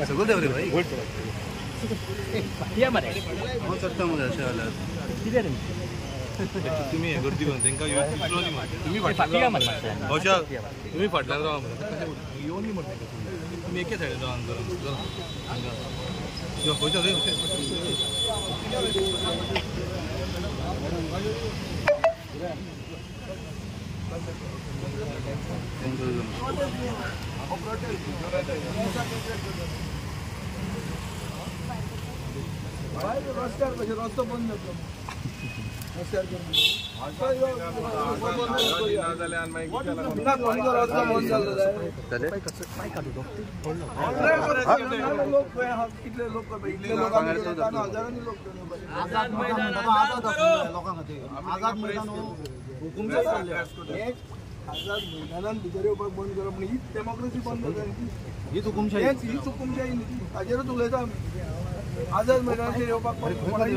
सगळं देव रे भाई तुम्ही गर्दी करून तांकां तुम्ही तुम्ही फाटल्यान रावा येवन न्ही म्हणटा तुमी एके सायडीन रावा हांगा रस्त्यार कशें रस्तो बंद जातलो आझाद मैदानान भितर येवपाक बंद करप म्हण हीच डेमोक्रेसी बंद जाता. हीच हुकुमशाही, हीच हुकुमशाही न्ही, ताजेरूच उलयता आमी. आझाद मैदानाचेर येवपाक मागीर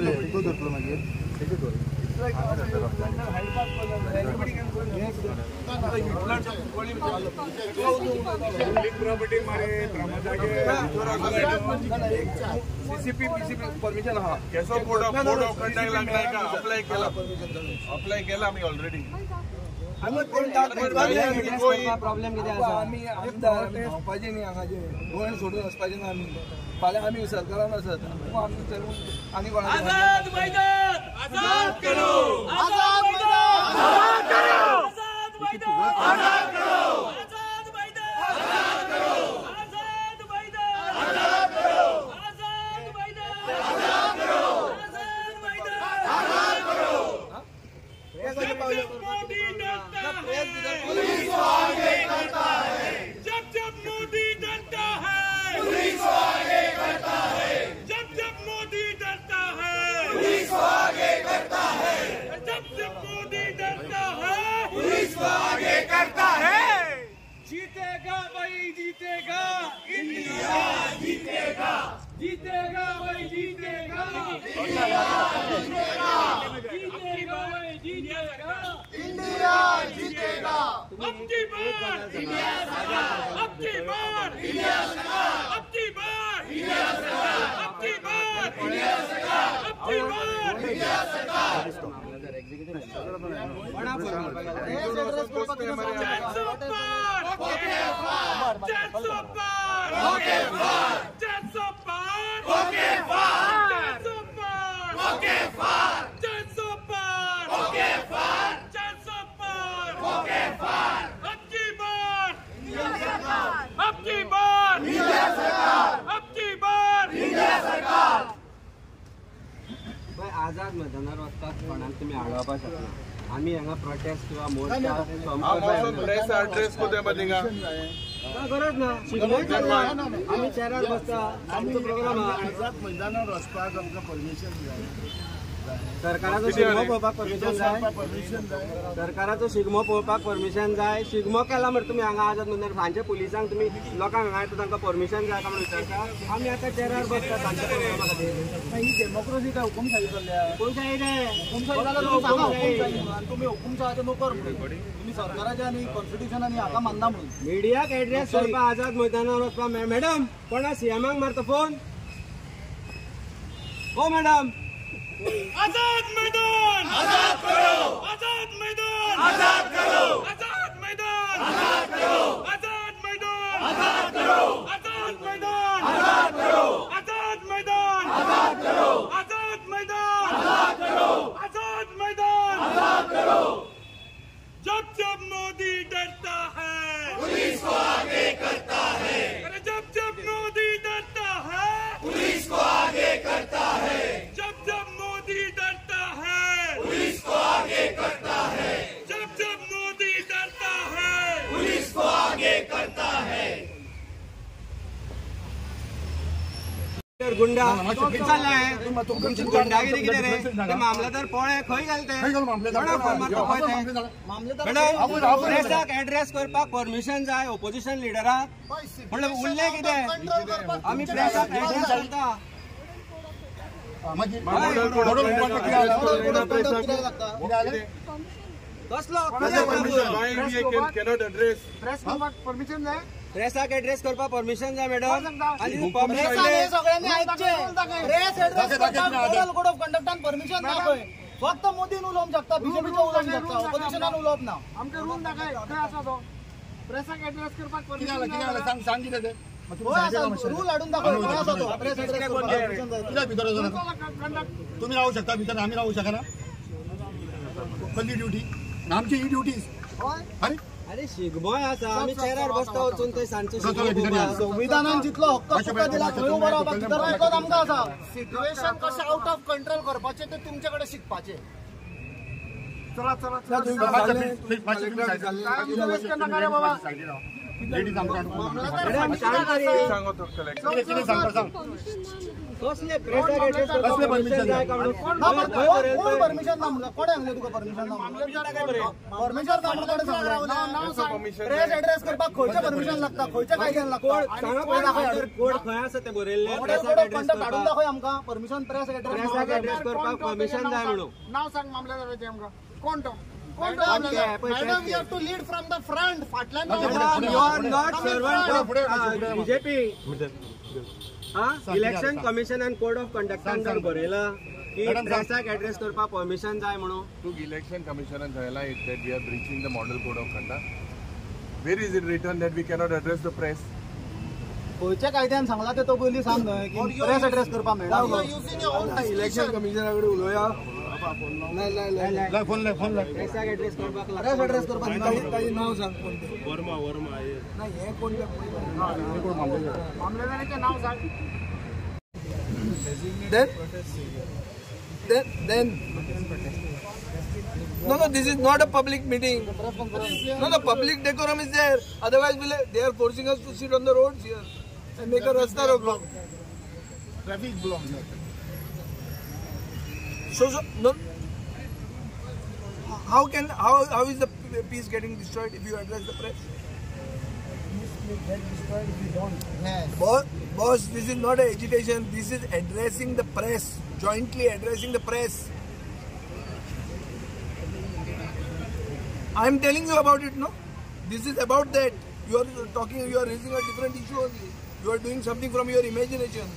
परमिशन हा अप्लाय केला आमी ऑलरेडी. प्रॉब्लेम कितें आसा, आमी आमदार धांवपाचें न्ही हांगाचें, गोंय सोडून वचपाचें ना आमी. फाल्यां आमी सरकारान आसात, आमी आनी कोणाक आझाद मैदान आझाद करो, आझाद मैदान आझाद करो, आझाद मैदान आझाद करो, आझाद मैदान आझाद करो, आझाद मैदान आझाद करो, आझाद मैदान आझाद करो, आझाद मैदान आझाद करो. मोदी डरता है, पुलिस को आगे करता है. जब जब मोदी डरता है, पुलिस को आगे करता है. जब जब मोदी डरता है, पुलिस को आगे करता है. जब जब मोदी डरता है, पुलिस को आगे करता है. जीतेगा भाई जीतेगा, इंडिया जीतेगा, जीतेगा भाई जीतेगा, इंडिया जीतेगा, जीतेगा भाई जीतेगा, इंडिया जीतेगा. अब की बार इंडिया सरकार, अब की बार इंडिया सरकार, अब की बार इंडिया सरकार, अब की बार इंडिया सरकार, अब की बार इंडिया सरकार. 400 पार, 400 पार, 400 पार, 400 पार, 400 पार, 400 पार. अब की बार, अब की बार इंडिया सरकार, अब की बार इंडिया सरकार. आझाद मैदानार वचपाक कोणाक तुमी आडोवपाक शकना. आमी हांगा प्रोटेस्ट किंवा मोर्चा गरज ना, आमी चेरार बसता, आमचो प्रोग्राम. आझाद मैदानार वचपाक आमकां परमिशन जाय, सरकाराचो शिगमो पळोवपाक परमिशन जाय, सरकाराचो शिगमो पळोवपाक परमिशन जाय. शिगमो केला म्हण तुमी हांगा आझाद मैदानार सांजचे पुलिसांक तुमी लोकांक हांगा येता तांकां परमिशन जाय काय म्हण विचारता. आमी आतां चेरार बसता सांजच्या प्रोग्रामा खातीर. ही डेमोक्रेसी काय हुकुमशाही चल्ल्या? हुकुमशाही रे, हुकुमशाही जाल्यार तुमी सांगा हुकुमशाही म्हणून, आनी तुमी हुकुमशाहाचे नोकर म्हणून, तुमी सरकाराचे आनी कॉन्स्टिट्युशन आनी हाका मानना म्हणून. मिडियाक एड्रेस करपा आझाद मैदानार वचपा. मॅडम कोणा सीएमाक मारता फोन? ओ मॅडम, आझाद मैदान आझाद करो, आझाद मैदान आझाद करो, आझाद मैदान आझाद करो, आझाद मैदान आझाद करो, आझाद मैदान आझाद करो, आझाद मैदान आझाद करो, आझाद मैदान आझाद करो, आझाद मैदान आझाद करो. जब जब मोदी डरता है, पुलिस को आगे करता है. अरे जब जब मोदी डरता गुंडा चल्लाय तुमची गुंडागिरी कितें रे? ते मामलेदार पळय खंय गेले ते? मॅडम प्रेसाक एड्रेस करपाक परमिशन जाय ओपोजिशन लिडराक म्हणल्यार उरलें कितें? आमी प्रेसाक एड्रेस करता. कसलो प्रेसाक एड्रेस करपाक परमिशन जाय मॅडम. आनी पब्लिक सगळ्यांनी आयकचें, प्रेस एड्रेस करपाक मॉडल कोड ऑफ कंडक्टान परमिशन ना खंय. फक्त मोदीन उलोवंक शकता, बीजेपीचे उलोवंक शकता, ऑपोजिशनान उलोवप ना. आमकां रूल दाखय खंय आसा तो प्रेसाक एड्रेस करपाक परमिशन. सांग कितें तें रूल हाडून दाखय खंय आसा तो प्रेस एड्रेस करपाक. कित्याक भितर वचना? तुमी रावूं शकता भितर, आमी रावूं शकना? कसली ड्युटी आमची ही ड्युटी? अरे अरे शिगमोय आसा, आमी चेरार बसता वचून थंय सांजचो. संविधानान जितलो हक्क तुका दिला थंय उबो रावपाक तितलो तितलोच आमकां आसा. सिच्युएशन कशें आउट ऑफ कंट्रोल करपाचें तें तुमचे कडेन शिकपाचें. चला चला चला. कोण परमिशन ना म्हणलं? कोण सांगलें तुका परमिशन ना? परमिशन ना म्हणून प्रेस एड्रेस करपाक खंयचें परमिशन लागता? खंयच्या कायद्यान लागता? कोड खंय आसा तें बरयल्लें? मॉडल कोड ऑफ कंडक्ट हाडून दाखय आमकां. परमिशन प्रेस एड्रेस करपाक परमिशन जाय म्हणून. नांव सांग मामलेदाराचें आमकां. कोण तो? Madam, you have to lead from the front. फाटल्यान You are not servant of BJP. Election Commission and Code of Conduct जर बरयला की प्रेसाक एड्रेस करपाक परमिशन जाय म्हणून. तूं इलेक्शन कमिशनान सांगला that we are breaching the model code of conduct. Where is it written that we cannot address the press? खंयच्या कायद्यान सांगला ते तो पयलीं सांग न्हय की प्रेस एड्रेस करपाक मेळना. इलेक्शन कमिशना कडेन उलोवया. फोन लाय, फोन लाय. प्रेसाक एड्रेस करपाक प्रेस एड्रेस करपाक ताजें नांव सांग. कोण तें? वर्मा. वर्मा ना, हें कोण तें? मामलेदाराचें नांव सांग. Then, then, then. No, no, this is not a public meeting. No, the public decorum is there. Otherwise, they are forcing us to sit on the roads here and make a rasta road. Traffic block. So, no. How is the peace getting destroyed if you address the press? Peace will get destroyed if you don't. Yes. Boss, this is not an agitation. This is addressing the press, jointly addressing the press. I am telling you about it, no? This is about that. You are talking, you are raising a different issue only. You are doing something from your imagination.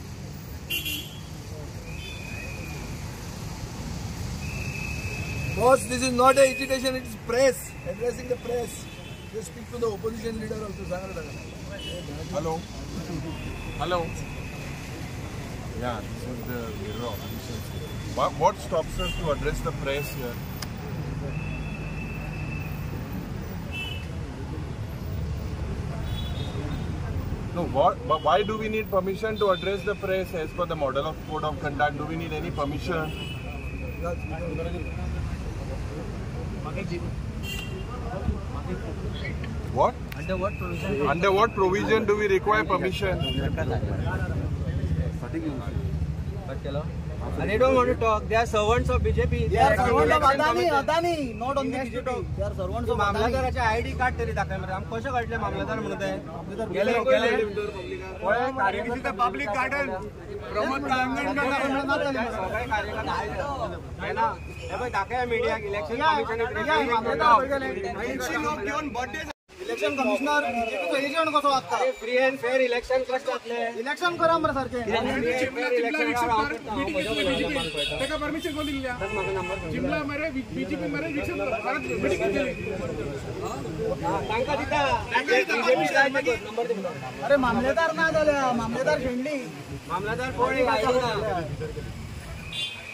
Boss, this is not an agitation, it is press, addressing the press. Just speak to the opposition leader also. Hello. Hello. Yeah, this is the leader of opposition. What stops us to address the press here? No, why do we need permission to address the press as per the model of code of conduct? Do we need any permission? What? Under what provision? Under what provision do we require permission? And they don't want to talk. They are servants of BJP. They are servants of Adani. Adani, not only BJP. They are servants of Adani. मामलेदाराचे ID card तरी दाखय मरे. आमकां कशें कळटलें मामलेदार म्हणून ते? गेले गेले. Public garden. Pramod Kalangankar. सगळे कार्यकर्ते ना. हे पळय दाखया मिडियाक इलेक्शन कमिशन लोक घेवन बर्थडे. इलेक्शन कमिशनर बीजेपीचो एजंट कसो वागता? फ्री अँड फेअर इलेक्शन कशें जातलें? इलेक्शन करा मरे सारकें. ताका परमिशन कोण दिल्ल्या? जिमला मरे बीजेपी मरे विकसित भारत मिटींग घेतली. तांकां दिता. अरे मामलेदार ना जाल्यार मामलेदार शेणली. मामलेदार कोण आयलो ना.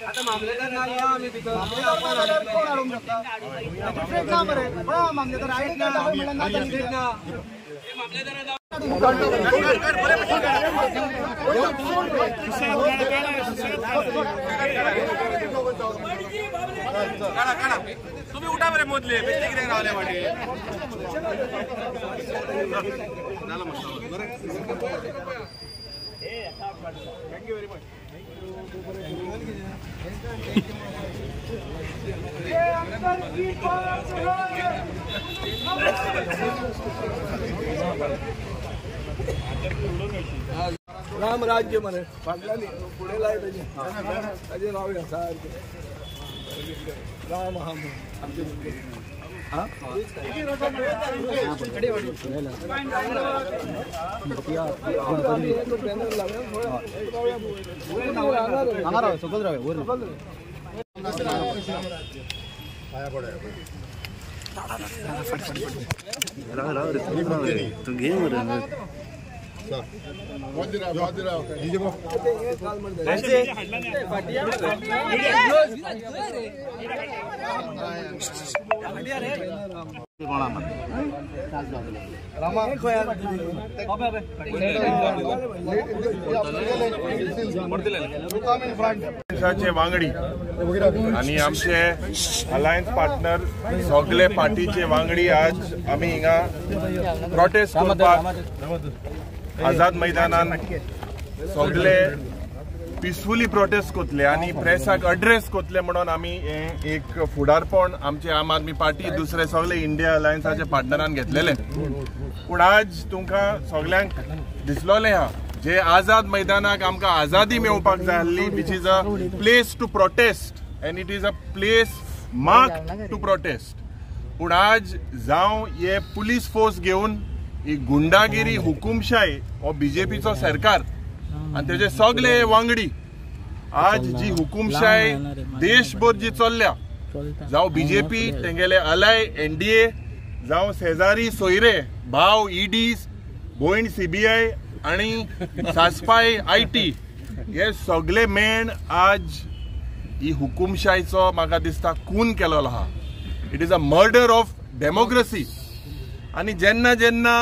आता मामलेदार ना या आमी भितर. मामलेदार ना जाल्यार कोण हाडूंक शकता? मॅजिस्ट्रेट ना मरे. पळय मामलेदार आयडी कार्ड दाखय म्हणल्यार ना मॅजिस्ट्रेट ना. तुम्ही उठा बरे मोदले बेश्टे कित्याक रावले फाटीं? Thank you very much. Ram राज्य मरे फाटल्यान फुडें लाय ताजें ताजें रावया सारकें राम आहा म्हणून आमचे पक्षाचे वांगडी आणि आमचे अलायन्स पार्टनर सगळे पार्टीचे वांगडी आज आमी हिंगा प्रोटेस्ट करपाक आझाद मैदानान सगळे पिसफुली प्रोटेस्ट करतले आनी प्रेसाक अड्रेस करतले म्हणून आमी एक फुडारपण आमचे आम आदमी पार्टी दुसरे सगळे इंडिया अलायन्साचे पार्टनरान घेतलेले. पूण आज तुमकां सगळ्यांक दिसलोलें आहा जे आझाद मैदानाक आमकां आझादी मेळोवपाक जाय आसली, which is a place to protest and it is a place marked to protest. पूण आज जावं हे पुलीस फोर्स घेवन ही गुंडागिरी हुकुमशाय हो बीजेपीचो सरकार आनी तेजे सगळे वांगडी आज जी हुकुमशाय देशभर जी चल्ल्या, जावं बीजेपी तेंगेले अलाय एनडीए, जावं शेजारी सोयरे भाव ईडी, भयण सीबीआय आनी सासपाय IT, हे सगळे मेण आज ही हुकुमशायचो म्हाका दिसता खून केलेलो आहा. It is a murder of democracy. आनी जेन्ना जेन्ना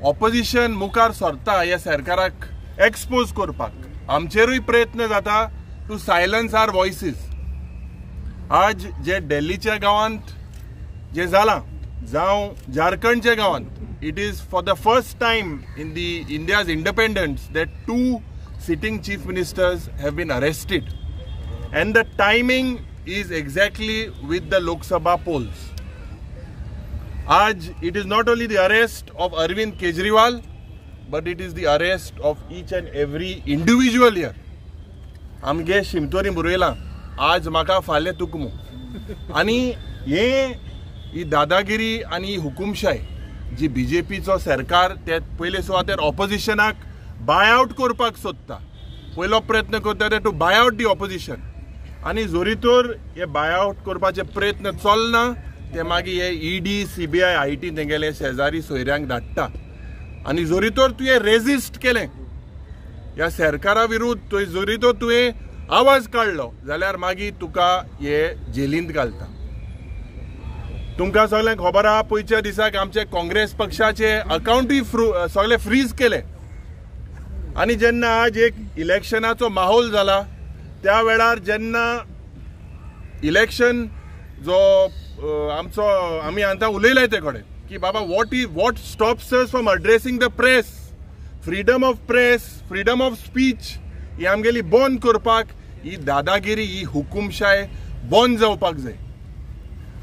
ऑपोजिशन मुखार सरता ह्या सरकाराक एक्सपोज करपाक, आमचेरूय प्रयत्न जाता टू सायलन्स our voices. आज जे दिल्लीच्या गांवांत जे जालां, जावं झारखंडच्या गांवांत, it is for the first time in the India's independence that 2 sitting chief ministers have been arrested, and the timing is exactly with the Lok Sabha polls. आज it is not only the arrest of Arvind Kejriwal, but it is the arrest of each and every individual here. आमगे शिमतोरी मुरयला आज म्हाका फाल्यां तुका आनी हे ही दादागिरी आनी ही हुकुमशाय जी बीजेपीचो सरकार ते पयले सुवातेर ऑपोजिशनाक बाय आवट करपाक सोदता, पयलो प्रयत्न करता ते to buy out the opposition. आनी जोरी तर हे बाय आवट करपाचे प्रयत्न चलना ते मागीर हे ईडी, सीबीआय, IT तेंगेले शेजारी सोयऱ्यांक धाडटा. आनी जोरी तर तुवें रेजिस्ट केलें ह्या सरकारा विरुद्ध, तुवें जोरी तर तुवें आवाज काडलो जाल्यार मागीर तुका हे जेलींत घालता. तुमकां सगळ्यांक खबर आहा पयच्या दिसाक आमचे काँग्रेस पक्षाचे अकावंटूय सगळे फ्रीज केले. आनी जेन्ना आज एक इलेक्शनाचो माहोल जाला त्या वेळार जेन्ना इलेक्शन जो आमचो आमी आतां उलयले ते कडेन की बाबा what stops us from addressing the press, freedom of press, freedom of speech ही आमगेली बंद करपाक ही दादागिरी, ही हुकुमशाय बंद जावपाक जाय.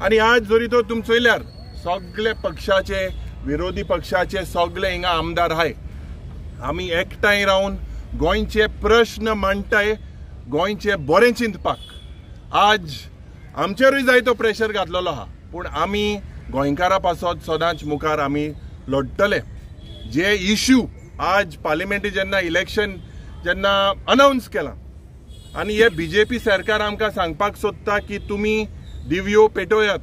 आनी आज जरी तो तुमी चोयल्यार सगळे पक्षाचे विरोधी पक्षाचे सगळे हिंगा आमदार आहाय. आमी एकठांय रावन गोंयचे प्रश्न मांडटाय, गोंयचे बरें चिंतपाक. आज आमचेरूय जायतो प्रेशर घातलेलो आहा, पूण आमी गोंयकारा पासत सदांच मुखार आमी लढटले. जे इश्यू आज पार्लिमेंटी जेन्ना इलेक्शन जेन्ना अनावन्स केलां आनी हे बीजेपी सरकार आमकां सांगपाक सोदता की तुमी दिव्यो पेटोयात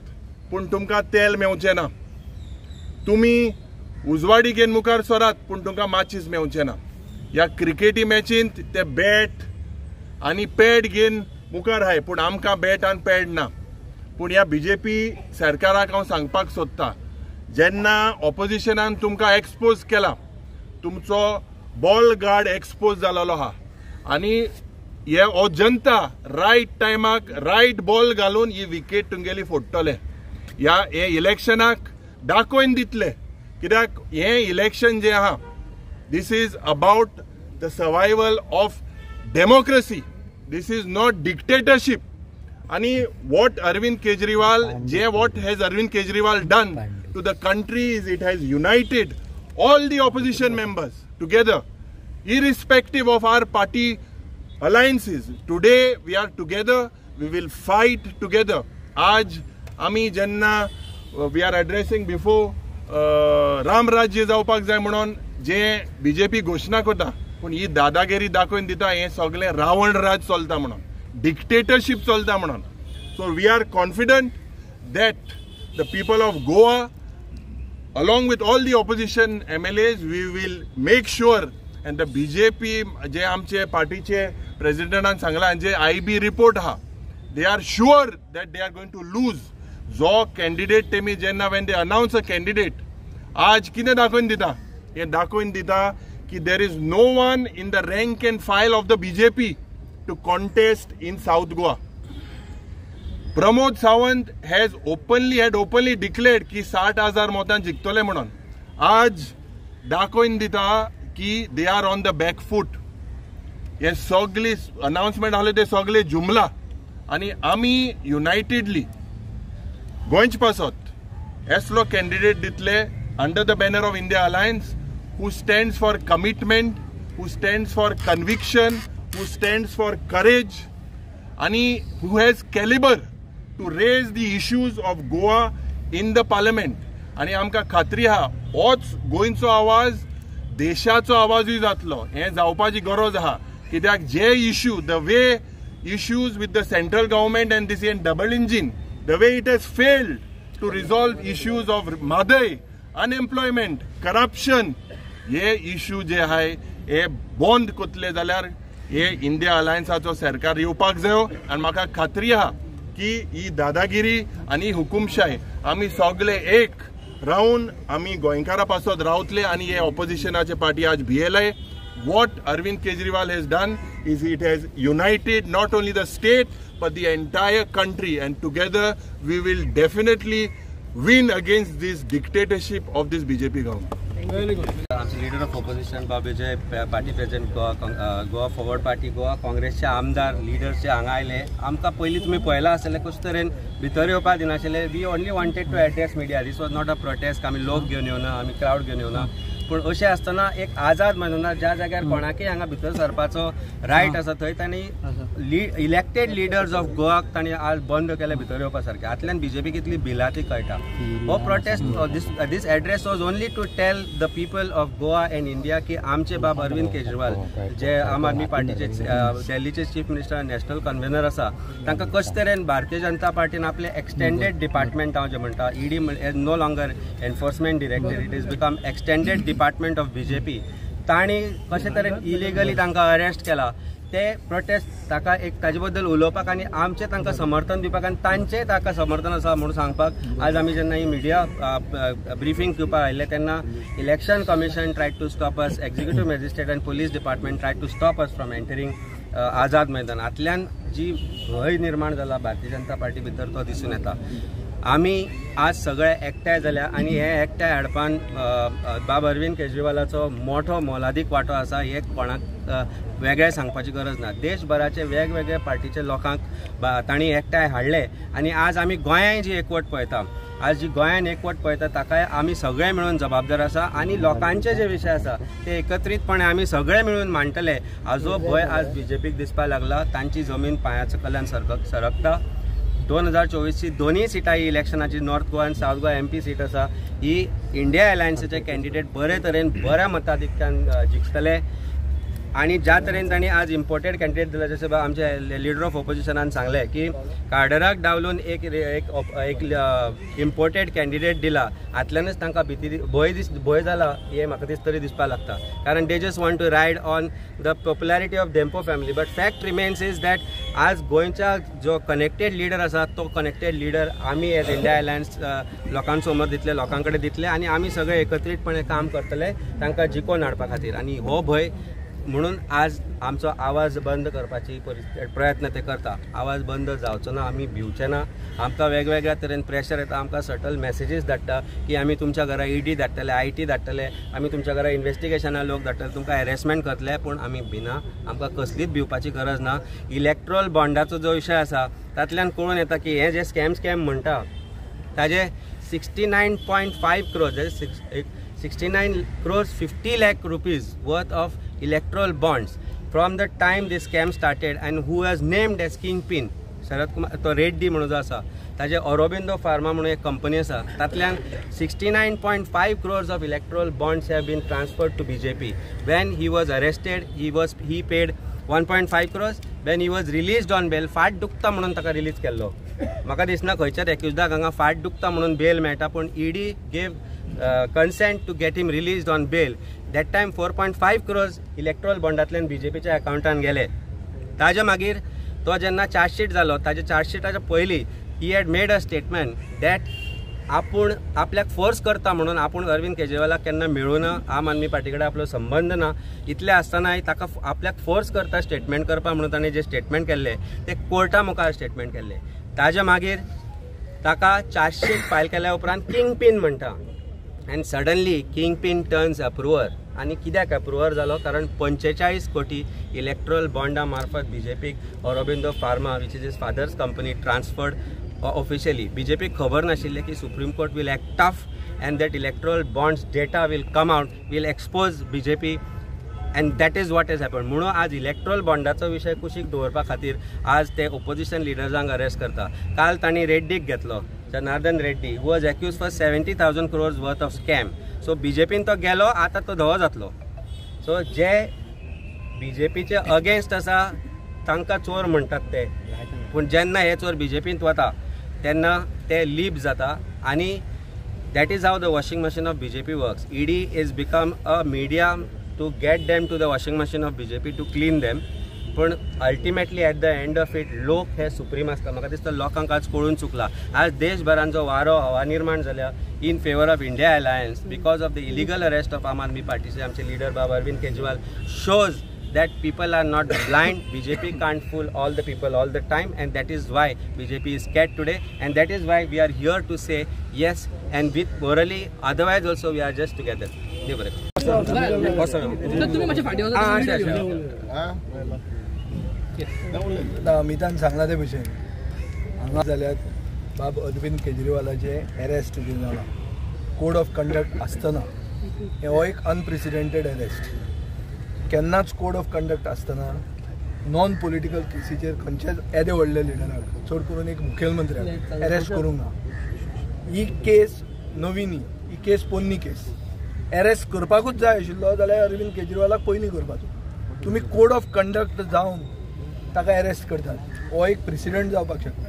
पूण तुमकां तेल मेवचें ना, तुमी उजवाडी घेवन मुखार सरात पूण तुमकां माचीस मेवचें ना. ह्या क्रिकेटी मॅचींत ते बॅट आनी पॅड घेवन मुखार आहाय पूण आमकां बॅट आनी पॅड ना. पूण ह्या बीजेपी सरकाराक हांव सांगपाक सोदता, जेन्ना ऑपोजिशनान तुमकां एक्सपोज केला, तुमचो बॉल गार्ड एक्सपोज जालेलो आहा आनी हे हो जनता रायट टायमाक रायट बॉल घालून ही विकेट तुमगेली फोडटले. ह्या हे इलेक्शनाक दाखोवन दितले, कित्याक हें इलेक्शन जें आहा this is about the survival of democracy. This is not dictatorship. आणि what Arvind Kejriwal J what has Arvind Kejriwal done to the country is it has united all the opposition members together, irrespective of our party alliances. Today we are together, we will fight together. आज आमी जेन्ना we are addressing before Ram Rajya जावपाक जाय म्हणून जे BJP घोशणा करता, पूण ही दादागिरी दाखोवन दिता हें सगळें रावण राज चलता म्हणून, डिक्टेटरशीप चलता म्हणून. So we are confident that the people of Goa along with all the opposition MLAs, we will make sure, and the BJP जे आमचे पार्टीचे प्रेसिडेंटान सांगला आनी जे IB report आहा, they are sure that they are going to lose. जो candidate तेमी जेन्ना when they announce a candidate, आज कितें दाखोवन दिता, हें दाखोवन दिता की there is no one in the rank and file of the BJP to contest in South Goa. Pramod Sawant has openly declared की 60,000 मतां जिखतले म्हणून. आज दाखोवन दिता की they are on the back foot. हे सगळी अनाउन्समेंट आसले ते सगळे जुमला आनी आमी युनायटेडली गोंयचे पासत असलो कॅन्डिडेट दितले under the banner of India Alliance, who stands for commitment, who stands for conviction, who stands for courage आनी who has calibre to raise the issues of Goa in the parliament. आनी आमकां खात्री आहा होच गोंयचो आवाज देशाचो आवाजूय जातलो. हें जावपाची गरज आहा, कित्याक जे issue, the way issues with the central government and this and double engine, the way it has failed to resolve issues of Mhadei, unemployment, corruption, hey issue जे आहाय हे बंद करतले जाल्यार हे इंडिया अलायन्साचो सरकार येवपाक जायो. आनी म्हाका खात्री आहा की ही दादागिरी आनी हुकुमशाय आमी सगळे एक रावन आमी गोंयकारा पासत रावतले आनी हे ऑपोजिशनाचे पार्टी आज भियेले. What Arvind Kejriwal has done is it has united not only the state but the entire country, and together we will definitely win against this dictatorship of this BJP government. Very good. आमचे leader of opposition Bab Vijay party president Goa Forward Party Goa काँग्रेसचे आमदार leaders जे हांगा आयले, आमकां पयलीं तुमी पळयलां आसतलें कशे तरेन भितर येवपाक दिनाशिल्ले. We only wanted to address media. This was not a protest. आमी लोक घेवन येवना, आमी क्रावड घेवन येवना, पूण अशें आसतना एक आझाद मैदानार ज्या जाग्यार कोणाकय हांगा भितर सरपाचो रायट आसा थंय तांणी इलेक्टेड लिडर्स ऑफ गोवाक तांणी आज बंद केले भितर येवपा सारकें. हातल्यान बीजेपी कितली भिला ती कळटा. हो protest, this address was only to tell the people of Goa and India की आमचे बाब अरविंद केजरीवाल जे आम आदमी पार्टीचे दिल्लीचे चीफ मिनिस्टर नॅशनल कन्व्हेनर आसा, तांकां कशे तरेन भारतीय जनता पार्टीन आपले एक्सटेंडेड डिपार्टमेंट हांव जें म्हणटा, ED no longer enforcement director, it is become extended department of BJP, तांणी कशे तरेन इलिगली तांकां अरेस्ट केला ते प्रोटेस्ट ताका एक ताजे बद्दल उलोवपाक आनी आमचें तांकां समर्थन दिवपाक आनी तांचें ताका समर्थन आसा म्हणून सांगपाक आज आमी जेन्ना ही मिडिया ब्रिफींग दिवपाक आयिल्ले तेन्ना election commission tried to stop us, executive magistrate आनी police department tried to stop us from entering Azad Maidan. हातल्यान जी भंय निर्माण जाला भारतीय जनता पार्टी भितर तो दिसून येता. आमी आज सगळे एकठांय जाल्या आनी हे एकठांय हाडपान बाब अरविंद केजरीवालाचो मोठो मोलादीक वांटो आसा हे कोणाक वेगळें सांगपाची गरज ना. देशभराचे वेगवेगळे पार्टीचे लोकांक तांणी एकठांय हाडले आनी आज आमी गोंयांत जी एकवट पळयता, आज जी गोंयान एकवट पळयता ताकाय आमी सगळे मेळून जबाबदार आसा आनी लोकांचे जे विशय आसा ते एकत्रीतपणे आमी सगळे मेळून मांडटले. हाजो भंय आज बीजेपीक दिसपाक लागला. तांची जमीन पांयाच्या कल्यान सरकता. 2024 दोन्ही सिटां ही इलेक्शनाची नॉर्थ गोवा आनी सावथ गोवा MP seat आसा ही इंडिया अलायन्साचे कॅन्डिडेट बरे तरेन बऱ्या मताधिक्यान जिखतले. आनी ज्या तरेन तांणी आज इम्पोर्टेड कॅन्डिडेट दिला, जशें आमचे लिडर ऑफ ऑपोजिशनान सांगलें की कार्डराक डावलून एक एक इम्पोर्टेड कॅन्डिडेट दिला, हातल्यानच तांकां भिती भंय जाला हें म्हाका दीस तरी दिसपाक लागता. कारण they just want to ride on the popularity of Dempo family, but fact remains is that आज गोंयच्या जो कनेक्टेड लिडर आसा तो कनेक्टेड लिडर आमी एज इंडिया अलायन्स लोकां समोर दितले, लोकां कडेन दितले आनी आमी सगळे एकत्रीतपणे काम करतले तांकां जिखोवन हाडपा खातीर. आनी हो भंय म्हणून आज आमचो आवाज बंद करपाची प्रयत्न ते करता. आवाज बंद जावचो ना, आमी भिवचे ना. आमकां वेगवेगळ्या तरेन प्रेशर येता, आमकां सटल मॅसेजीस धाडटा की आमी तुमच्या घरा ईडी धाडटले, IT धाडटले, आमी तुमच्या घरा इन्वेस्टिगेशना लोक धाडटले, तुमकां हॅरेसमेंट करतले. पूण आमी भिना, आमकां कसलीच भिवपाची गरज ना. इलेक्ट्रॉल बॉन्डाचो जो विशय आसा तातल्यान कळून येता की हे जे स्कॅम स्कॅम म्हणटा ताजे 69.5 crores, 69 crores 50 lakh rupees worth of electoral bonds from the time this scam started and who has named as kingpin Sharad Kumar तो रेड्डी म्हणून जो आसा ताजे ऑरोबिंदो फार्मा म्हणून एक कंपनी आसा तातल्यान 69.5 crores of electoral bonds have been transferred to BJP. When he was arrested he paid 1.5 crores. When he was released on bail, फाट दुखता म्हणून ताका रिलीज केल्लो. म्हाका दिसना खंयच्याच एक्युजदाक हांगा फाट दुखता म्हणून बेल मेळटा, पूण ED gave consent to get him released on bail. That time 4.5 crores electoral बॉन्डांतल्यान बीजेपीच्या अकाउंटान गेले. ताज्या मागीर तो जेन्ना चार्जशीट जालो, ताज्या चार्जशीटाच्या पयलीं he had made a statement that आपूण आपल्याक फोर्स करता म्हणून आपूण अरविंद केजरीवालाक केन्ना मेळूं ना, आम आदमी पार्टी कडेन आपलो संबंद ना, इतलें आसतनाय ताका आपल्याक फोर्स करता स्टेटमेंट करपा म्हणून ताणें जें स्टेटमेंट केल्लें तें कोर्टा मुखार स्टेटमेंट केल्लें. ताज्या मागीर ताका चार्जशीट फायल केल्या उपरांत किंग पीन म्हणटा and suddenly kingpin turns approver. आनी कित्याक अप्रुवर जालो? कारण 45 कोटी इलेक्ट्रॉल बॉन्डा मार्फत बीजेपीक Aurobindo pharma which is his father's company transferred officially. बीजेपीक खबर नाशिल्लें की Supreme Court will act tough and that electoral bonds data will come out, will expose BJP, and that is what has happen. म्हणून आज Electral बॉन्डाचो विशय कुशीक दवरपा खातीर आज ते ओपोजिशन लिडर्सांक अरेस्ट करता. काल तांणी रेड्डीक घेतलो, Janardhan Reddy, who was accused for 70,000 crores worth of scam. So बीजेपीन तो गेलो, आतां तो धवो जातलो. सो जे बीजेपीचे अगेन्स्ट आसा तांकां चोर म्हणटात ते, पूण जेन्ना हे चोर बीजेपींत वता तेन्ना ते लीप जाता. आनी that is how the washing machine of BJP works. ED is become a medium to get them to the washing machine of BJP to clean them. पूण ultimately at the end of it लोक हे supreme आसता. म्हाका दिसता लोकांक आज कळून चुकला. आज देशभरान जो वारो हवा निर्माण जाल्या in favour of India alliance because of the illegal arrest of Aam Aadmi पार्टीचे आमचे लिडर बाबा Arvind Kejriwal shows that people are not blind. BJP can't fool all the people all the time, and that is why BJP is scared today, and that is why we are here to say yes, and with morally, otherwise also we are just together. Amitabh सांगला ते भशेन हांगा जाल्यार बाब Arvind केजरीवालाचे arrest जे जाला code of conduct आसतना, हो एक अनप्रेसिडेंटेड अरेस्ट. केन्नाच कोड ऑफ कंडक्ट आसतना नॉन पॉलिटिकल केसीचेर खंयच्याच येदे व्हडल्या लिडराक, चड करून एक मुखेलमंत्र्याक अरेस्ट करूंक ना. ही केस नवी न्ही, ही केस पोन्नी केस. अरेस्ट करपाकूच जाय आशिल्लो जाल्यार अरविंद केजरीवालाक पयलीं करपाचो. तुमी कोड ऑफ कंडक्ट जावन ताका अरेस्ट करतात, हो एक प्रेसिडेंट जावपाक शकता.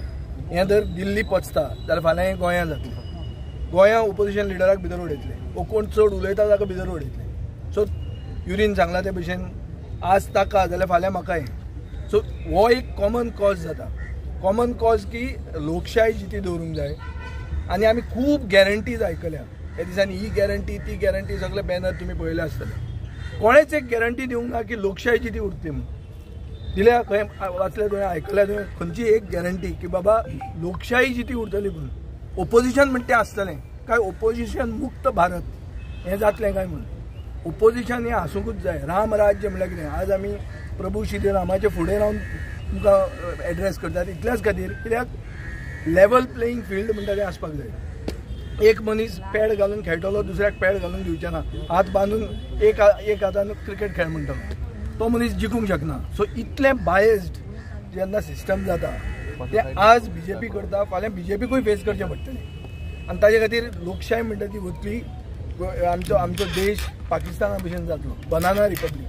हें जर दिल्ली पचता जाल्यार फाल्यां हें गोंयां जातलें. गोंयां ओपोजिशन लिडराक भितर उडयतले, वो कोण चड उलयता ताका भितर उडयतले. सो युरीन सांगला ते भशेन आज ताका जाल्यार फाल्यां म्हाकाय. सो हो एक कॉमन कॉज जाता. कॉमन कॉज की लोकशाय जिती दवरूंक जाय. आनी आमी खूब गॅरंटीज आयकल्या ह्या दिसांनी, ही गॅरंटी ती गॅरंटी, सगळे बॅनर तुमी पळयले आसतले. कोणेच एक गॅरंटी दिवंक ना की लोकशाय जिती उरतली म्हणून. दिल्या खंय वाचले तुवें, आयकल्या तुवें खंयची एक गॅरंटी की बाबा लोकशाही जिती उरतली म्हणून? ओपोजिशन म्हणटा तें आसतलें काय ओपोजिशन मुक्त भारत हें जातलें काय म्हणून? ओपोजिशन हें आसूंकूच जाय. राम राज्य म्हणल्यार कितें? आज आमी प्रभू श्री रामाचे फुडें रावन तुमकां एड्रेस करतात इतल्याच खातीर, कित्याक लेवल प्लेईंग फिल्ड म्हणटा तें आसपाक जाय. एक मनीस पॅड घालून खेळटलो, दुसऱ्याक पॅड घालून दिवचें ना, हात बांदून एक एक हातान क्रिकेट खेळ म्हणटलो, तो मनीस जिखूंक शकना. सो इतलें बायस्ड जेन्ना सिस्टम जाता तें आज बीजेपी करता, फाल्यां बीजेपीकूय फेस करचें पडटलें. आनी ताजे खातीर लोकशाय म्हणटा ती वतली. आमचो आमचो देश पाकिस्ताना भशेन जातलो, बनाना रिपब्लीक.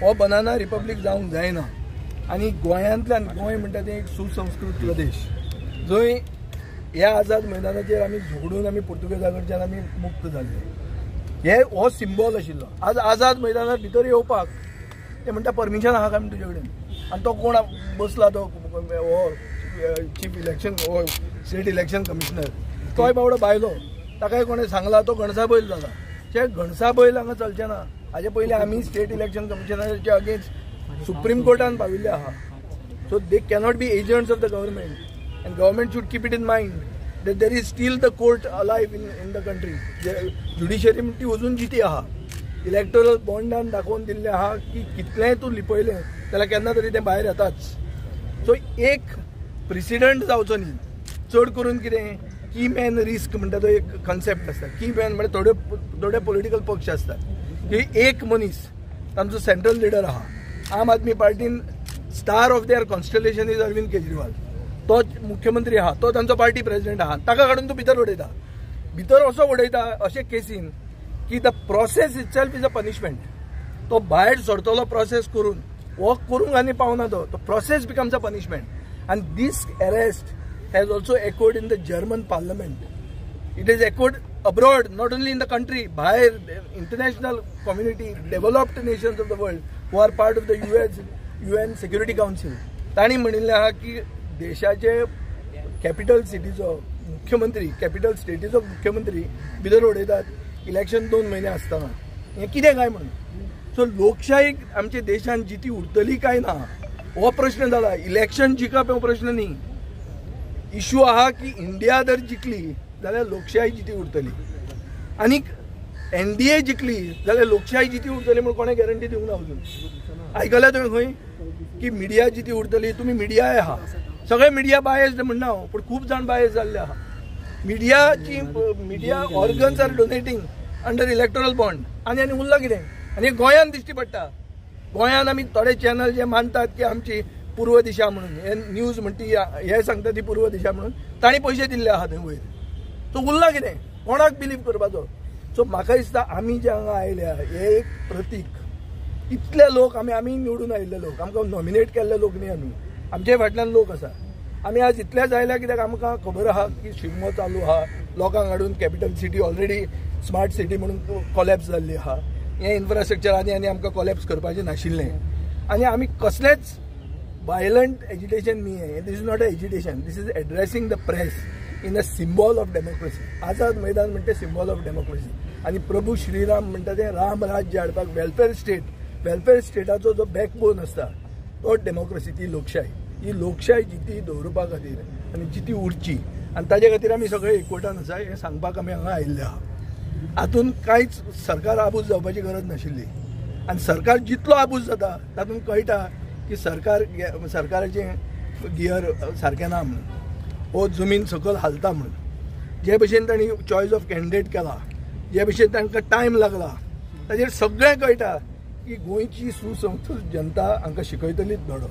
हो बनाना रिपब्लीक जावंक जायना. आनी गोंयांतल्यान, गोंय म्हणटा तें एक सुसंस्कृत प्रदेश जंय ह्या आझाद मैदानाचेर आमी झगडून आमी पुर्तुगेजा कडच्यान आमी मुक्त जाले. हे हो सिंबॉल आशिल्लो. आज आझाद मैदानार भितर येवपाक ते म्हणटा परमिशन आहा काय म्हण तुजे कडेन? आनी तो कोण बसला तो हो चीफ इलेक्शन हो स्टेट इलेक्शन कमिशनर, तोय बावडो भायलो, ताकाय कोणें सांगला तो घणसा बैल जाला. ते घणसा बैल हांगा चलचें ना. हाजे पयलीं आमी स्टेट इलेक्शन कमिशनाच्या अगेन्स्ट सुप्रीम कोर्टान पाविल्ले आहा. So they cannot be agents of the government and government should keep it in mind that there is still the court alive in the country. Judiciary ती अजून जिती आहा. इलेक्टोरल बॉन्डान दाखोवन दिल्लें आहा की कितलेंय तूं लिपयलें जाल्यार केन्ना तरी तें भायर येताच. सो एक प्रेसिडंट जावचो न्ही. चड करून कितें की मॅन रिस्क म्हणटा तो एक कॉन्सेप्ट आसता. की मॅन म्हणजे थोडे थोडे पॉलिटिकल पक्ष आसतात की एक मनीस तांचो सेंट्रल लिडर आहा. आम Aadmi पार्टीन star of their constellation is Arvind Kejriwal. तो मुख्यमंत्री आहा, तो तांचो पार्टी प्रेसिडेंट आहा. ताका काडून तूं भितर उडयता. भितर असो उडयता अशे केसीन की the process itself is a punishment. तो भायर सरतलो प्रोसेस करून हो करूंक आनी पावना तो तो प्रोसेस बिकम्स अ पनिशमेंट. आनी this arrest has also echoed in the German parliament. It is echoed abroad, not only in the country, भायर international community, developed nations of the world who are part of the UN Security Council. तांणी म्हणिल्लें आहा की देशाचे capital सिटीचो मुख्यमंत्री, capital स्टेटीचो मुख्यमंत्री भितर उडयतात इलेक्शन 2 म्हयने आसतना. हें कितें काय म्हणून. सो लोकशाही आमच्या देशान जिती उरतली काय ना हो प्रश्न जाला. इलेक्शन जिखप हो प्रश्न न्ही. इशू आहा की इंडिया जर जिखली जाल्यार लोकशाही जिती उरतली आनी एनडीए जिखली जाल्यार लोकशाही जिती उरतली म्हूण कोणें गॅरंटी दिवंक ना अजून. आयकल्या तुवें खंय की मिडिया जिती उरतली? तुमी मिडियाय आहा, सगळे मिडिया बायस्ड म्हणना हांव, पूण खूब जाण बायस जाल्ले आहा. मिडियाची media organs are donating under electoral bond. आनी आनी उरलां कितें? आनी गोंयान दिश्टी पडटा. गोंयान आमी थोडे चॅनल जे मानतात की आमची पूर्व दिशा म्हणून हे न्यूज म्हणटी हे सांगता ती पूर्व दिशा म्हणून तांणी पयशे दिल्ले आहा थंय वयर. सो उरला कितें? कोणाक बिलीव करपाचो? सो म्हाका दिसता आमी जे हांगा आयल्या हे एक प्रतीक. इतले लोक आमी आमी निवडून आयिल्ले लोक, आमकां नॉमिनेट केल्ले लोक न्ही. आमी आमचे फाटल्यान लोक आसा. आमी आज इतलेच आयल्या कित्याक आमकां खबर आहा की शिगमो चालू आहा, लोकांक हाडून capital city already smart city म्हणून कॉलॅप्स जाल्ली आहा. हें इन्फ्रास्ट्रक्चर आनी आनी आमकां कॉलॅप्स करपाचें नाशिल्लें. आनी आमी कसलेंच वायलंट एजिटेशन न्ही. This is not a agitation, this is addressing the press in a symbol of democracy. Azad Maidan म्हणटा सिम्बॉल ऑफ डेमोक्रेसी आनी प्रभू श्रीराम म्हणटा तें राम राज्य हाडपाक वेलफेअर स्टेट, वेलफेअर स्टेटाचो जो बॅकबोन आसता तो डेमोक्रेसी, ती लोकशाही. ही लोकशाही जिती दवरुपा खातीर आनी जिती उरची आनी ताजे खातीर आमी सगळे एकवटान आसा हें सांगपाक आमी हांगा आयिल्ले आहा. हातूंत कांयच सरकार आबूज जावपाची गरज नाशिल्ली. आनी सरकार जितलो आबूज जाता तातूंत कळटा की सरकार सरकाराचें गियर सारकें ना म्हणून, हो जमीन सकयल हालता म्हणून. जे भशेन तांणी चॉयस ऑफ कॅन्डिडेट केला, जे भशेन तांकां टायम लागला, ताजेर सगळें कळटा की गोंयची सुसंस्कृत जनता हांकां शिकयतलीच धडो.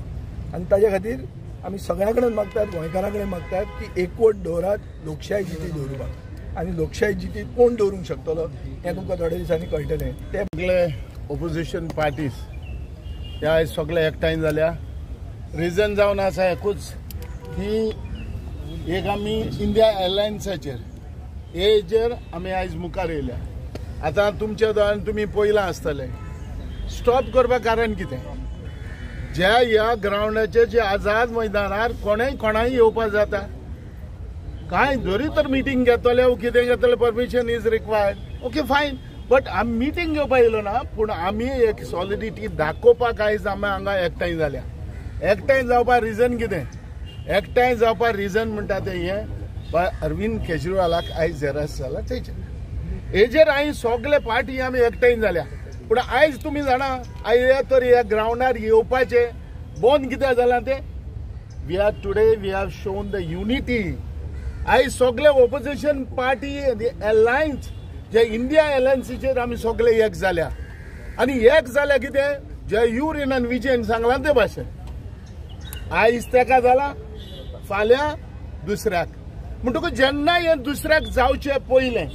आनी ताजे खातीर आमी सगळ्यां कडेन मागतात, गोंयकारां कडेन मागतात की एकवट दवरात लोकशाही जिती दवरुपाक. आनी लोकशाही जिती कोण दवरूंक शकतलो हें तुमकां थोड्या दिसांनी कळटलें. ते सगळे ओपोजिशन पार्टीज ह्या आयज सगळे एकठांय जाल्या. रिजन जावन आसा एकूच की एक आमी इंडिया एअरलायन्साचेर हेजेर आमी आयज मुखार येयल्या. आतां तुमच्या दोळ्यान तुमी पळयलां आसतलें. स्टॉप करपाक कारण कितें? ज्या ह्या ग्रावंडाचेर जे आझाद मैदानार कोणेय कोणाय येवपाक जाता. कांय जरी तर मिटींग घेतले वो कितें घेतले permission is required, okay fine, but आमी मिटींग घेवपाक येयलो ना, पूण आमी एक सॉलिडिटी दाखोवपाक आयज आमी हांगा एकठांय जाल्या. एकठांय जावपाक रिजन कितें? एकठांय जावपाक रिजन म्हणटा तें हें अरविंद केजरीवालाक आयज एरेस्ट जाला तेजेर हेजेर आयज सगळे पार्टी आमी एकठांय जाल्या. पूण आयज तुमी जाणा आयज तर ह्या ग्रावंडार येवपाचें बंद कित्याक जालां तें? We are today we have shown the unity. आयज सगळे ओपोजिशन पार्टी अलायन्स जे इंडिया अलायन्सीचेर आमी सगळे एक जाल्या. आनी एक जाल्या कितें जे युरीन आनी विजयन सांगलां ते भाशेन आयज तेका जाला, फाल्यां दुसऱ्याक. म्हणटकूच जेन्ना हें दुसऱ्याक जावचें पयलें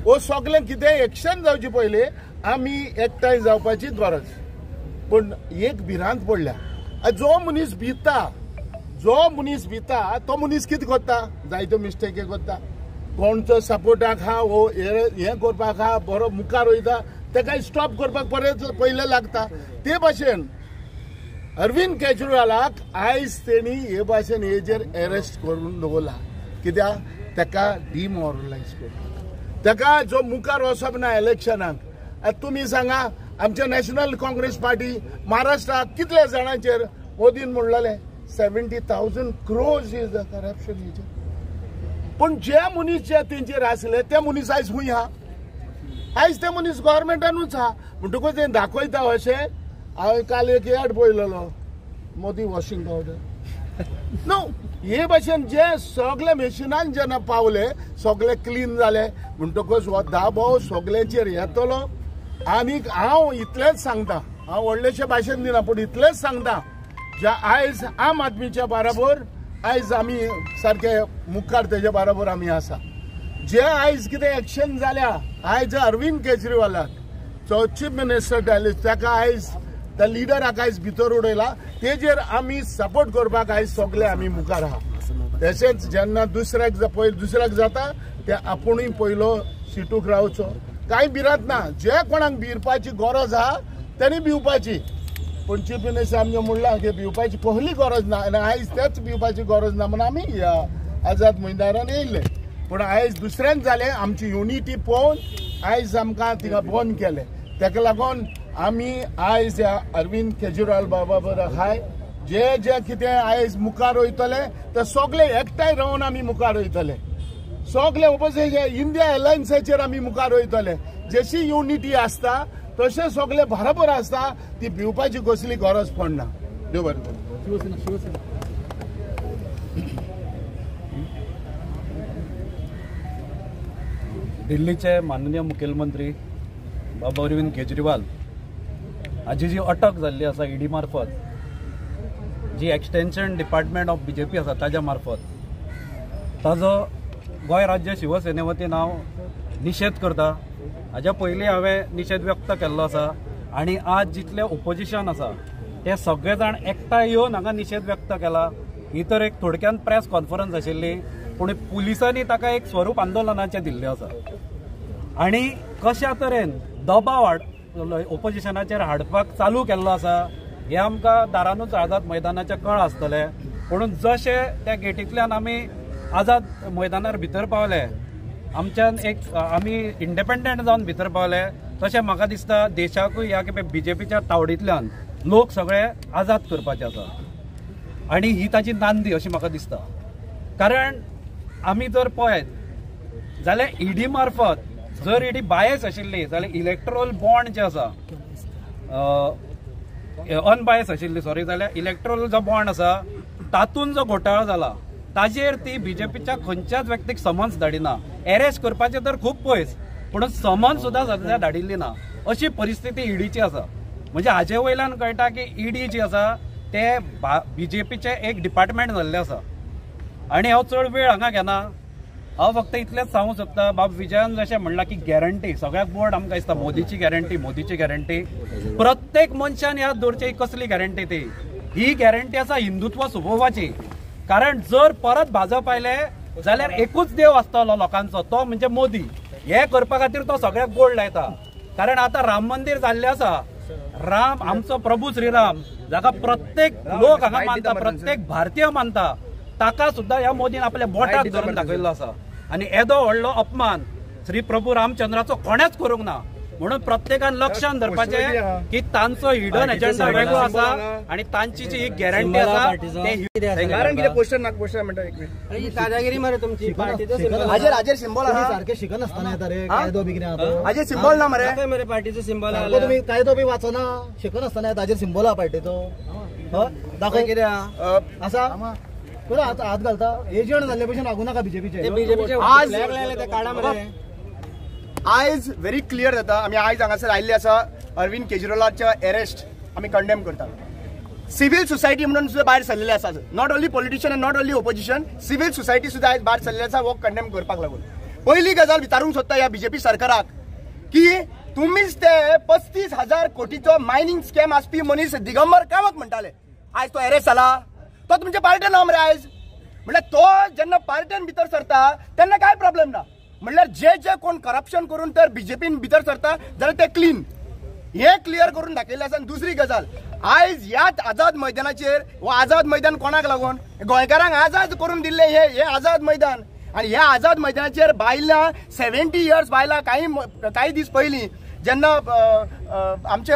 वो सगळें कितें एक्शन जावचें पयलें आमी एकठांय जावपाची गरज. पूण एक भिरांत पडल्या. जो मनीस भिता, जो मनीस भिता तो मनीस कितें करता? जायत्यो मिस्टेकी करता. कोणचो सपोर्टाक आहा वो हें करपाक आहा बरो मुखार वयता तेका स्टॉप करपाक परत पयलें लागता. ते भाशेन अरविंद केजरीवालाक आयज तेणी हे भाशेन हेजेर एरेस्ट करून दवरला. कित्याक? तेका डिमॉरलायज करपाक, तेका जो मुखार वचप ना इलेक्शनाक. आतां तुमी सांगा आमच्या नॅशनल काँग्रेस पार्टी महाराष्ट्राक कितल्या जाणांचेर मोदीन म्हणलेलें 70,000 crores is the corruption हेचेर. पूण जे मनीस जे तेंचेर आसले ते मनीस आयज खूंय आहा? आयज ते मनीस गव्हर्मेंटानूच आहा. म्हणटकूच ते दाखयता अशें. हांवें काल एक एड पळयलेलो मोदी वॉशिंग पावडर न्हू. हे भशेन जे सगळे मेशिनान जेन्ना पावले सगळे क्लीन जाले म्हणटकूच हो दाबो सगळ्यांचेर येतलो. आनीक हांव इतलेंच सांगता, हांव व्हडलेशे भाशेन दिना पूण इतलेंच सांगता, ज्या आयज आम आदमीच्या बराबर आयज आमी सारके मुखार तेजे बराबर आमी आसा. जे आयज कितें एक्शन जाल्या आयज अरविंद केजरीवालाक जो चीफ मिनिस्टर दिल्ली ताका आयज त्या लिडराक आयज भितर उडयला, तेजेर आमी सपोर्ट करपाक आयज सगळे आमी मुखार आहा. तशेंच जेन्ना दुसऱ्याक पयलीं दुसऱ्याक जाता ते आपुणूय पयलो सिटूक रावचो, कांय भिरांत ना. जे कोणाक भिरपाची गरज आहा तेणी भिवपाची, पूण चीफ मिनिस्टर आमचें म्हणलां की भिवपाची कसली गरज ना आनी आयज तेच भिवपाची गरज ना म्हूण आमी ह्या आझाद मैदानान येयल्ले. पूण आयज दुसऱ्यान जालें आमची युनिटी पळोवन आयज आमकां थिंगा बंद केलें. ताका लागून आमी आयज ह्या अरविंद केजरीवाल बाबा बरोबर आहाय. जे जे कितें आयज मुखार वयतले ते सगळे एकठांय रावन आमी मुखार वयतले. सगळे ओपोजिशन इंडिया अलायन्साचेर आमी मुखार वयतले. जशी युनिटी आसता तशें सगळे बरोबर आसता, ती भिवपाची कसली गरज पडना. देव बरें करूं. दिल्लीचे माननीय मुखेलमंत्री बाबा अरविंद केजरीवाल हाजी जी अटक जाल्ली आसा ईडी मार्फत, जी extension department of BJP आसा ताज्या मार्फत, ताजो गोंय राज्य शिवसेने वतीन हांव निशेध करता. हाज्या पयलीं हांवें निशेध व्यक्त केल्लो आसा आनी आज जितले ओपोजिशन आसा ते सगळे जाण एकठांय येवन हांगा निशेध व्यक्त केला. ही तर एक थोडक्यान प्रेस कॉन्फरन्स आशिल्ली, पूण पुलिसांनी ताका एक स्वरूप आंदोलनाचें दिल्लें आसा आनी कशा तरेन दबाव ओपोजिशनाचेर हाडपाक चालू केल्लो आसा हें आमकां दारानूच आझाद मैदानाचें कळ आसतलें. पूण जशें त्या गेटींतल्यान आमी आझाद मैदानार भितर पावले, आमच्यान एक आमी इंडिपेंडंट जावन भितर पावले, तशें म्हाका दिसता देशाकूय ह्या खेपे बीजेपीच्या तावडींतल्यान लोक सगळे आझाद करपाचे आसा आनी ही ताची नांदी अशी म्हाका दिसता. कारण आमी जर पळयत जाल्यार ईडी मार्फत जर ईडी बायस आशिल्ली जाल्यार इलेक्ट्रोल बॉन्ड जे आसा अनबायस आशिल्ली सॉरी, जाल्यार इलेक्ट्रोल जो बॉन्ड आसा तातूंत जो घोटाळो जाला ताजेर ती बीजेपीच्या खंयच्याच व्यक्तीक समन्स धाडिना. एरेस्ट करपाचें तर खूब पयस, पूण समन्स सुद्दां सद्या धाडिल्ली ना अशी परिस्थिती ईडीची आसा. म्हणजे हाजे वयल्यान कळटा की ईडी जी आसा ते बीजेपीचें एक डिपार्टमेंट जाल्लें आसा. आनी हांव चड वेळ हांगा घेना, हांव फक्त इतलेंच सांगूंक सोदता, बाब विजयान जशें म्हणलां की गॅरंटी सगळ्याक बोर्ड आमकां दिसता मोदीची गॅरंटी, मोदीची गॅरंटी. प्रत्येक मनशान याद दवरची कसली गॅरंटी ती, ही गॅरंटी आसा हिंदुत्व सोंपोवपाची. कारण जर परत भाजप आयले जाल्यार एकूच देव आसतलो लोकांचो, तो म्हणजे मोदी. हे करपा खातीर तो सगळ्याक गोड लायता. कारण आतां राम मंदीर जाल्लें आसा, राम आमचो प्रभू श्रीराम जाका प्रत्येक लोक हांगा मानता, प्रत्येक भारतीय मानता, ताका सुद्दां ह्या मोदीन आपल्या बोटाक धरून दाखयल्लो आसा. आनी येदो व्हडलो अपमान श्री प्रभू रामचंद्राचो कोणेच करूंक ना. म्हणून प्रत्येकान लक्षात धरपाचें की तांचो हिडन एजेंडा वेगळो आसा आनी तांची जी गॅरंटी आसा कारण कितें पोस्टर ना पोस्टर म्हणटा एक मिनिट दादागिरी मरे तुमची हाजेर सिंबल आहा सारखे शिकनासतना येता रे कायदो बी कितें आहा हाजेर सिंबल ना मरे मरे पार्टीचो सिंबल आहा तुमी कायदो बी वाचना शिकनासतना येता हाजेर सिंबल आहा पार्टीचो दाखय कितें आसा हात घालता एजंट जाल्ले भशेन वागूं नाका बीजेपीचे बीजेपीचे आज ते काडा मरे. आयज व्हेरी क्लियर जाता आमी आयज हांगासर आयिल्ले आसा अरविंद केजरीवालाच्या अरेस्ट आमी कंडेम करता. सिव्हिल सोसायटी म्हणून सुद्दां भायर सरलेले आसा, not only politician and not only opposition, civil society सुद्दां आयज भायर सरलेले आसा हो कंडेम करपाक लागून. पयली गजाल विचारूंक सोदता ह्या बीजेपी सरकाराक की तुमीच ते 35,000 कोटीचो मायनींग स्कॅम आसपी मनीस दिगंबर कामत म्हणटाले, आयज तो अरेस्ट जाला, तो तुमच्या पार्टेन ना मरे आयज. म्हणल्यार तो जेन्ना पार्टेन भितर सरता तेन्ना कांय प्रॉब्लेम ना, म्हणल्यार जे जे कोण करप्शन करून तर बीजेपीन भितर सरता जाल्यार ते क्लीन, हे क्लियर करून दाखयल्लें आसा. आनी दुसरी गजाल आयज ह्याच आझाद मैदानाचेर हो आझाद मैदान कोणाक लागून गोंयकारांक आझाद करून दिल्लें हे आझाद मैदान, आनी ह्या आझाद मैदानाचेर बायलां 70 इयर्स बायलां कांय कांय दीस पयलीं जेन्ना आमचे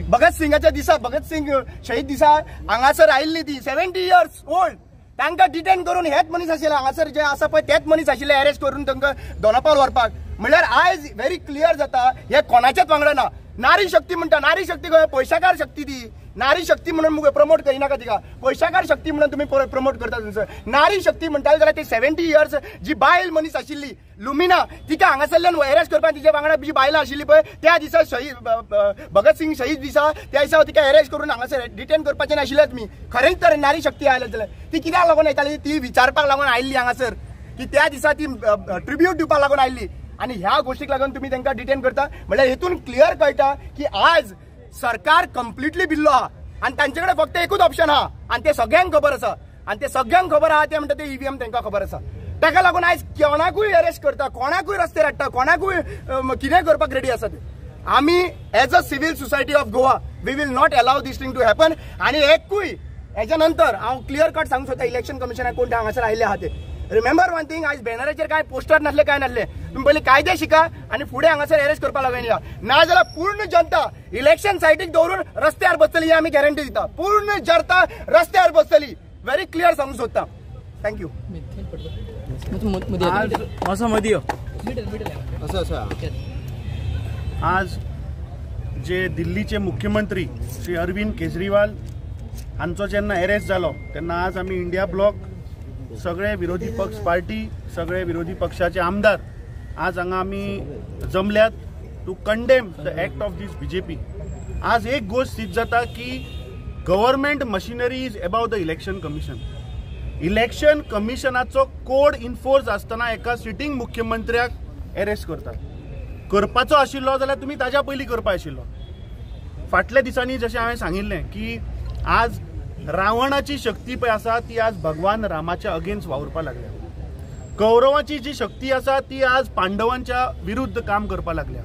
भगत सिंगाच्या दिसा, भगत सिंग शहीद दिसा हांगासर आयिल्ली ती 70 इयर्स ओल्ड, तांकां डिटेन करून हेच मनीस आशिल्ले हांगासर जे आसा पळय तेच मनीस आशिल्ले अरेस्ट करून तांकां दोनापावल व्हरपाक. म्हणल्यार आयज व्हेरी क्लियर जाता हे कोणाच्याच वांगडा ना. नारी शक्ती म्हणटा, नारी शक्ती खंय पयशाकार शक्ती ती, नारी शक्ती म्हणून प्रमोट करिनाका तिका, पयशाकार शक्ती म्हणून तुमी प्रमोट करता थंयसर. नारी शक्ती म्हणटाले जाल्यार ती 70 इयर्स जी बायल मनीस आशिल्ली लुमिना, तिका हांगासरल्यान अरेस्ट करपाक तिच्या वांगडा जी बायलां आशिल्ली पळय त्या दिसा शहीद भगत सिंग शहीद दिसा त्या दिसा तिका अरेस्ट करून हांगासर डिटेन करपाचें नाशिल्लें तुमी. खरेंच तर नारी शक्ती आयले जाल्यार ती कित्याक लागून येताली, ती विचारपाक लागून आयिल्ली हांगासर, की त्या दिसा ती ट्रिब्यूट दिवपाक लागून आयिल्ली. आनी ह्या गोष्टीक लागून तुमी तांकां डिटेन करता म्हणल्यार हेतून क्लियर कळटा की आज सरकार कंप्लिटली बिल्लो आहा आनी तांचे कडेन फक्त एकूच ऑप्शन आहा आनी ते सगळ्यांक खबर आसा, आनी ते सगळ्यांक खबर आहा ते म्हणटा ते ईव्हीएम तांकां खबर आसा. ताका लागून आयज कोणाकूय अरेस्ट करता, कोणाकूय रस्त्यार हाडटा, कोणाकूय कितें करपाक रेडी आसा ते. आमी as a civil society of Goa we will not allow this thing to happen. आनी एकूय हेच्या नंतर हांव क्लियर कट सांगूंक सोदता इलेक्शन कमिशनाक कोण ते हांगासर आयिल्ले आहा ते, रिमेंबर वन थिंग, आयज बॅनराचेर काय पोस्टर नासले काय नासले, तुमी पयलीं कायदे शिका आनी फुडें हांगासर अरेस्ट करपाक लागून या, नाजाल्यार पूर्ण जनता इलेक्शन सायटीक दवरून रस्त्यार बसतली ही आमी गॅरंटी दिता. पूर्ण जनता रस्त्यार बसतली, व्हेरी क्लियर सांगूंक सोदता. Thank you. आज जे दिल्लीचे मुख्यमंत्री श्री अरविंद केजरीवाल हांचो जेन्ना अरेस्ट जालो तेन्ना आज आमी इंडिया ब्लॉक सगळे विरोधी पक्ष पार्टी सगळे विरोधी पक्षाचे आमदार आज हांगा आमी जमल्यात to condemn the act of this BJP. आज एक गोष्ट सिद्ध जाता की government machinery is above the election commission. Election कमिशनाचो code enforce आसतना एका सिटींग मुख्यमंत्र्याक अरेस्ट करतात. करपाचो आशिल्लो जाल्यार तुमी ताज्या पयलीं करपा आशिल्लो. फाटल्या दिसांनी जशें हांवें सांगिल्लें की आज रावणाची शक्ती पळय आसा ती आज भगवान रामाच्या अगेन्स्ट वावुरपाक लागल्या, कौरवांची जी शक्ती आसा ती आज पांडवांच्या विरुद्ध काम करपाक लागल्या,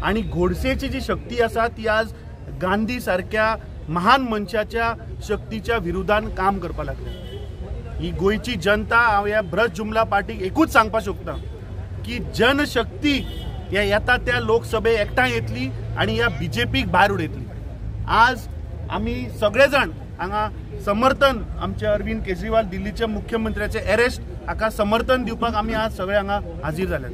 आनी गोडसेची जी शक्ती आसा ती आज गांधी सारक्या महान मनशाच्या शक्तीच्या विरुद्धान काम करपाक लागल्या. ही गोंयची जनता हांव ह्या भ्रष्ट जुमला पार्टीक एकूच सांगपाक शकता की जनशक्ती ह्या येता त्या लोकसभे एकठांय येतली आनी ह्या बीजेपीक भायर उडयतली. आज आमी सगळे जाण हांगा समर्थन आमचे अरविंद केजरीवाल दिल्लीच्या मुख्यमंत्र्याचे अरेस्ट हाका समर्थन दिवपाक आमी आज सगळे हांगा हाजीर जाल्यात.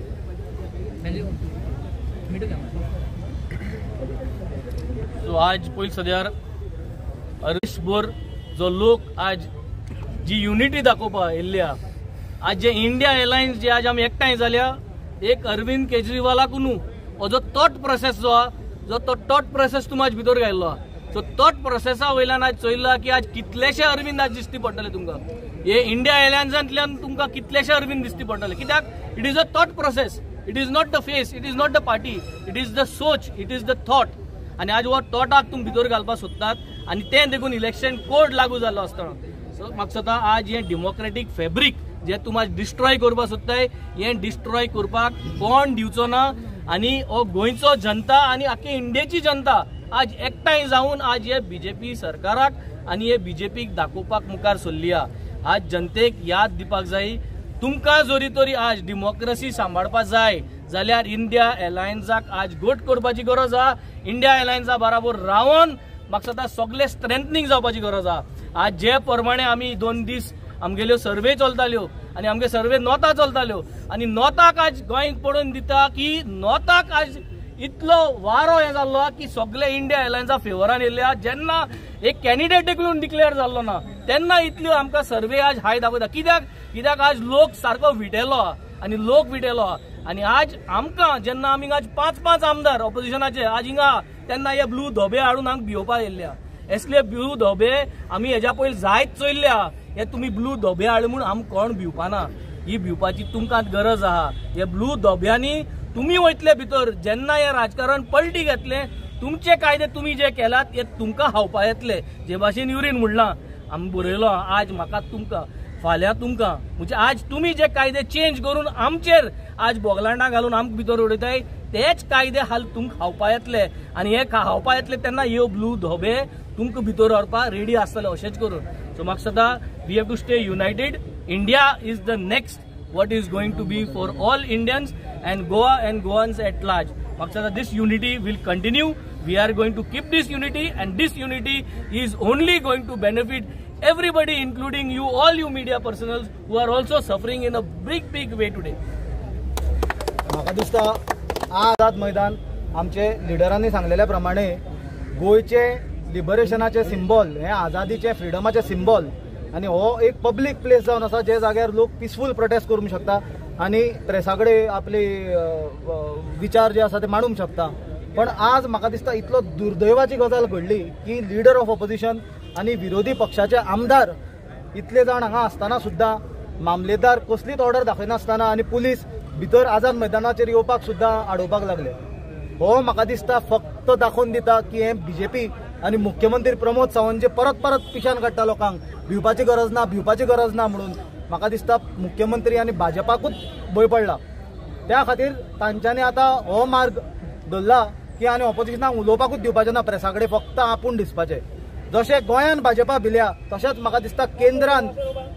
सो आज पयलीं सद्यार अरेस्टभर जो लोक आज जी युनिटी दाखोवपाक येयल्ली आहा, आज जे इंडिया एलायन्स जे आज आमी एकठांय जाल्या, एक अरविंद केजरीवालाक न्हू हो जो थॉट प्रोसेस जो आहा, जो तो थॉट प्रोसेस तुमी आज भितर घायल्लो आहा. सो थॉट प्रोसेसा वयल्यान आज चोयला की आज कितलेशे अरविंद आज दिश्टी पडटले तुमकां, हे इंडिया एलायन्सांतल्यान तुमकां कितलेशे अरविंद दिश्टी पडटले. कित्याक it is a thought process, it is not the face, it is not the party, it is the सोच, it is the thought. आनी आज हो थॉटाक तुमी भितर घालपाक सोदतात आनी तें देखून इलेक्शन कोड लागू जाल्लो आसतना. सो म्हाका दिसता आज हें डेमोक्रेटीक फॅब्रीक जे तुमी आज डिस्ट्रॉय करपाक सोदताय, हें डिस्ट्रॉय करपाक कोण दिवचो ना. आनी हो गोंयचो जनता आनी आख्खे इंडियेची जनता आज एकठांय जावन आज हे बीजेपी सरकाराक आनी हे बीजेपीक दाखोवपाक मुखार सरली आहा. आज जनतेक याद दिवपाक जाय, तुमकां जरी तरी आज डेमोक्रेसी सांबाळपाक जाय जाल्यार इंडिया एलायन्साक आज घट करपाची गरज आहा. इंडिया एलायन्सा बराबर रावन म्हाका दिसता सगळे स्ट्रेंथनींग जावपाची गरज आहा. आज जे प्रमाणे आमी 2 दीस आमगेल्यो सर्वे चलताल्यो आनी आमगे सर्वे नोता चलताल्यो आनी नोताक आज गोंय पडून दिता की नोताक आज इतलो वारो हें जाल्लो की सगळे इंडिया एलायन्सा फेवरान येयल्ले. जेन्ना एक कॅन्डिडेट देखून डिक्लेअर जाल्लो ना तेन्ना इतल्यो आमकां सर्वे आज हाय दाखयता. कित्याक कित्याक आज लोक सारको विटेलो आहा आनी लोक विटेलो आहा. आनी आज आमकां जेन्ना आमी आज 5-5 आमदार ऑपोजिशनाचे आज हिंगा तेन्ना हे ब्लू धोबे हाडून आमकां भिवपाक येयल्ले आहा. असले ब्लू धोबे आमी हेज्या पयलीं जायत चोयल्ले आहा. हे तुमी ब्लू धोबे हाडले म्हूण आमकां कोण भिवपाना, ही भिवपाची तुमकां गरज आहा. हे ब्लू धोब्यांनी तुमी वयतले भितर जेन्ना हे राजकारण पलटी घेतले तुमचे कायदे तुमी जे केलात हे तुमकां खावपा येतले. जे भाशेन युरीन म्हणलां आमी बरयलो आज म्हाका तुमकां फाल्यां तुमकां, म्हणजे आज तुमी जे कायदे चेंज करून आमचेर आज बोगलांडां घालून आमकां भितर उडयताय तेच कायदे हाल तुमकां खावपा येतले. आनी हे खावपा येतले तेन्ना ह्यो ब्लू धोबे तुमकां भितर व्हरपाक रेडी आसतले अशेंच करून. सो म्हाका दिसता we have to stay united. India is the next what is going to be for all Indians and Goa and Goans at large. म्हाका this unity will continue. We are going to keep this unity, and this unity is only going to benefit everybody, including you, all you media personals who are also suffering in a big, big way today. म्हाका दिसता आझाद मैदान आमचे लिडरांनी सांगलेल्या प्रमाणे गोंयचे लिबरेशनाचे symbol, हे आझादीचे फ्रिडमाचे symbol, आनी हो एक public place जावन आसा जे जाग्यार लोक पिसफूल प्रोटेस्ट करूंक शकता आनी प्रेसा कडेन आपले विचार जे आसा ते मांडूंक शकता. पण आज म्हाका दिसता इतलो दुर्दैवाची गजाल घडली की लिडर ऑफ ऑपोजिशन आनी विरोधी पक्षाचे आमदार इतले जाण हांगा आसतना सुद्दां मामलेदार कसलीच ऑर्डर दाखयनासतना आनी पुलीस भितर आझाद मैदानाचेर येवपाक सुद्दां आडोवपाक लागले. हो म्हाका दिसता फक्त दाखोवन दिता की हे बीजेपी आनी मुख्यमंत्री प्रमोद सावंत जे परत परत पिशान काडटा लोकांक भिवपाची गरज ना, भिवपाची गरज ना म्हणून, म्हाका दिसता मुख्यमंत्री आनी भाजपाकूच भंय पडला. त्या खातीर तांच्यांनी आतां हो मार्ग धरला की आनी ऑपोजिशनाक उलोवपाकूच दिवपाचें ना, प्रेसा कडेन फक्त आपूण दिसपाचें. जशें गोंयान भाजपा भिल्या तशेंच म्हाका दिसता केंद्रान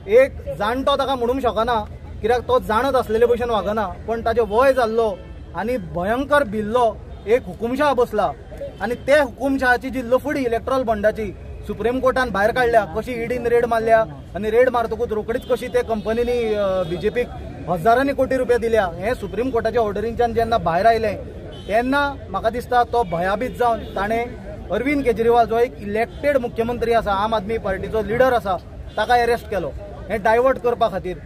एक जाणटो ताका म्हणूंक शकना कित्याक तो जाणत आसलेले भशेन वागना, पण ताजें वय जाल्लो आनी भयंकर भिल्लो एक हुकुमशाह बसला आनी ते हुकुमशाहाची जी लफडी इलेक्ट्रॉल बॉन्डाची सुप्रीम कोर्टान भायर काडल्या, कशी ईडीन रेड मारल्या आनी रेड मारतकूच रोखडीच कशी ते कंपनींनी बीजेपीक हजारांनी कोटी रुपया दिल्या, हें सुप्रीम कोर्टाच्या ऑर्डरींच्यान जेन्ना भायर आयलें तेन्ना म्हाका दिसता तो भयाभीत जावन ताणें अरविंद केजरीवाल जो एक इलेक्टेड मुख्यमंत्री आसा, आम आदमी पार्टीचो लिडर आसा, ताका एरेस्ट केलो हें डायवर्ट करपा खातीर.